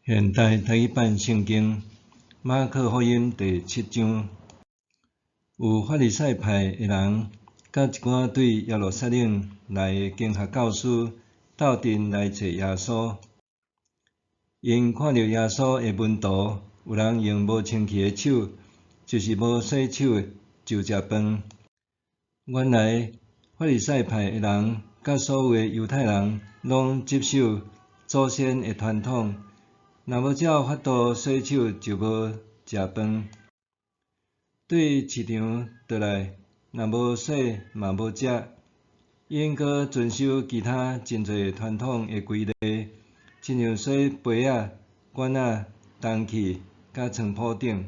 現代台語版聖經馬可福音第七章，有法利賽派的人，佮一寡對耶路撒冷來的經學教師鬥陣來揣耶穌。𪜶看著耶穌的門徒有人用無清氣的手，就是無洗手的就食飯。原來法利賽派的人佮所有的猶太人攏執守祖先的傳統，若無照法度洗手就無食飯。對市場倒來，若無洗嘛無食。𪜶閣遵守其他真濟傳統的規例，親像洗杯仔、罐仔、銅器佮床鋪頂。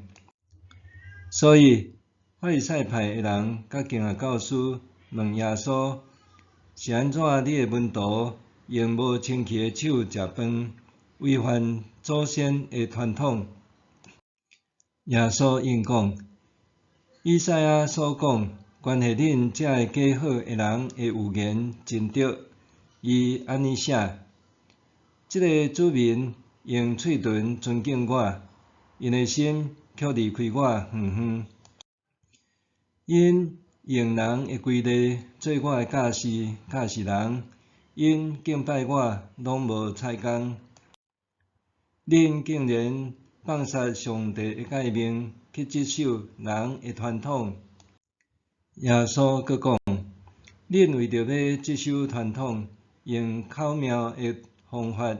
所以法利賽派的人佮經學教師問耶穌：是按怎你的門徒用無清氣的手食飯，違反祖先的傳統？耶穌應講：以賽亞所講關係恁這个假好的人的預言真著，伊按呢寫：這个子民用喙唇尊敬我，𪜶的心卻離開我遠遠。𪜶用人的規例做我的教示，教示人，𪜶敬拜我攏無彩工。恁竟然放殺上帝的誡命，去執守人的傳統。耶穌閣講：恁為著欲執守傳統，用巧妙的方法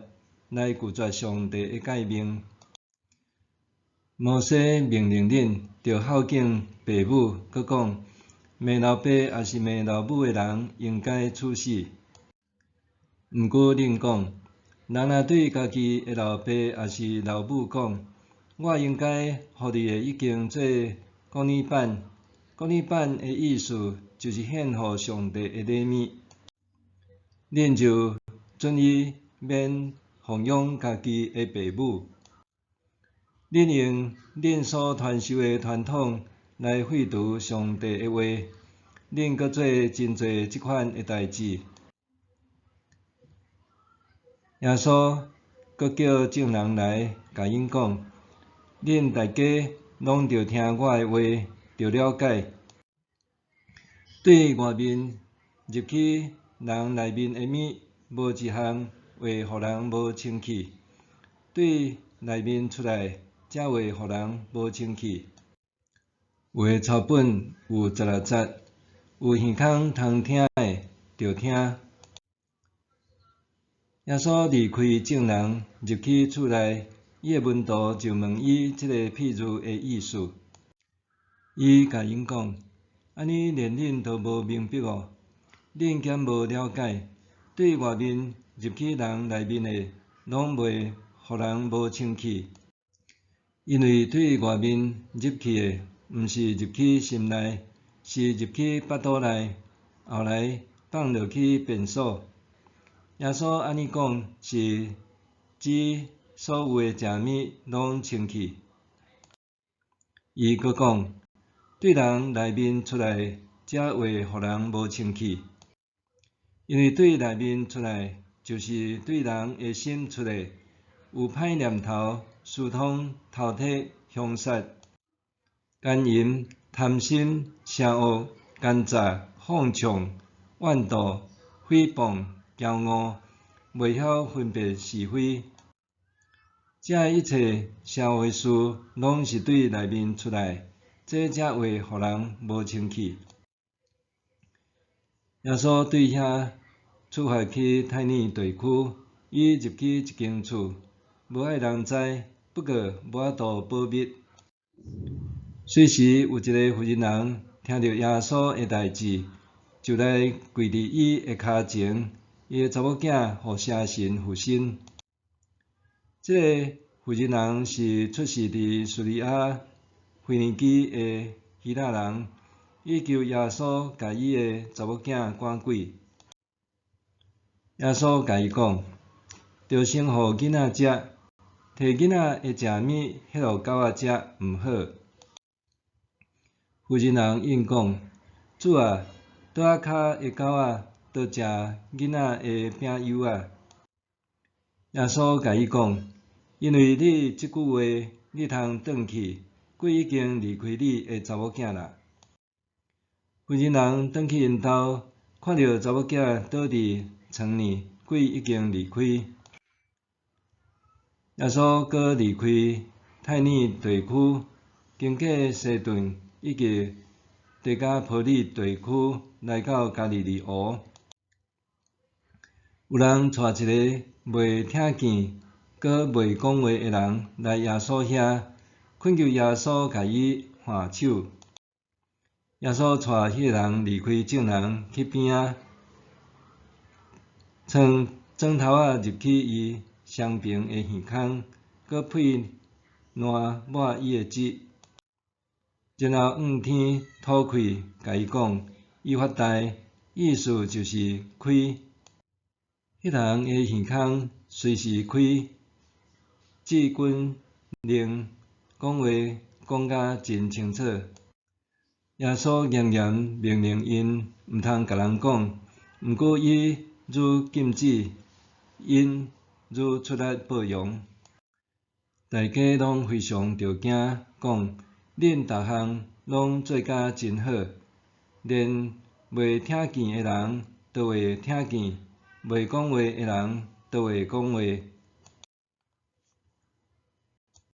來拒絕上帝的誡命。摩西命令恁著孝敬爸母，閣講：罵老爸抑是罵老母的人，應該處死。毋過恁講，人若對家己的老爸抑是老母講：我應該予你的已經做哥爾板，哥爾板的意思就是獻予上帝的禮物。恁就準伊免奉養家己的爸母。恁用恁所傳授的傳統來廢除上帝的話，恁閣做真濟這款的代誌。耶穌閣叫眾人來，共𪜶講：恁大家攏著聽我的話，著了解。對外面入去人內面的物，無一項會予人無清氣；對內面出來，才會予人無清氣。有的抄本有十六節，有耳孔通聽的，著聽。耶穌離開眾人，入去厝內，伊的門徒就問伊這个譬喻的意思。伊共𪜶講：按呢連恁都無明白哦？恁敢無了解？對外面入去人內面的，攏袂予人無清氣。因為對外面入去的，毋是入去心內，是入去腹肚內，後來放落去便所。耶穌按呢講，是指所有的食物攏清氣。伊閣講，對人內面出來，才會予人無清氣。因為對內面出來，就是對人的心出來，有歹念頭、私通、偷提、兇殺、姦淫、貪心、邪惡、奸詐、放縱、怨妒、誹謗、驕傲，袂曉分別是非。這一切邪惡的事，攏是對內面出來，這才會予人無清氣。耶穌對遐出發去太爾地區，伊入去一間厝，無愛人知，不過無法度保密。隨時有一个婦人人聽著耶穌的代誌，就來跪佇伊的跤前，伊的查某囝予邪神附身。這个婦人人是出世佇敘利亞腓尼基的希臘人，伊求耶穌共伊的查某囝趕鬼。耶穌共伊講：著先予囡仔食，提囡仔的食物彼予狗仔食，毋好。婦人人應講：主啊，桌仔跤的狗仔都食囡仔的餅幼仔。耶穌共伊講：因為你這句話，你通轉去，鬼已經離開你的查某囝啦。婦人人轉去𪜶兜，看著查某囝倒佇床裡，鬼已經離開。耶穌閣離開泰爾地區，經過西頓以及低加波利地區，來到加利利湖。有人帶一个袂聽見、閣袂講話的人來耶穌遐，懇求耶穌共伊按手。耶穌帶彼个人離開眾人去邊仔，藏指頭仔入去伊雙爿的耳孔，閣噴涎抹伊的舌，然後向天吐氣，共伊講：以法大，意思就是開。彼人的耳孔隨時開，舌根靈，講話講甲真清楚。耶穌嚴嚴命令𪜶毋通共人講，毋過伊愈禁止，𪜶愈出力報揚。大家攏非常著驚，講：恁逐項攏做甲真好，連袂聽見的人都會聽見，袂講話的人都會講話。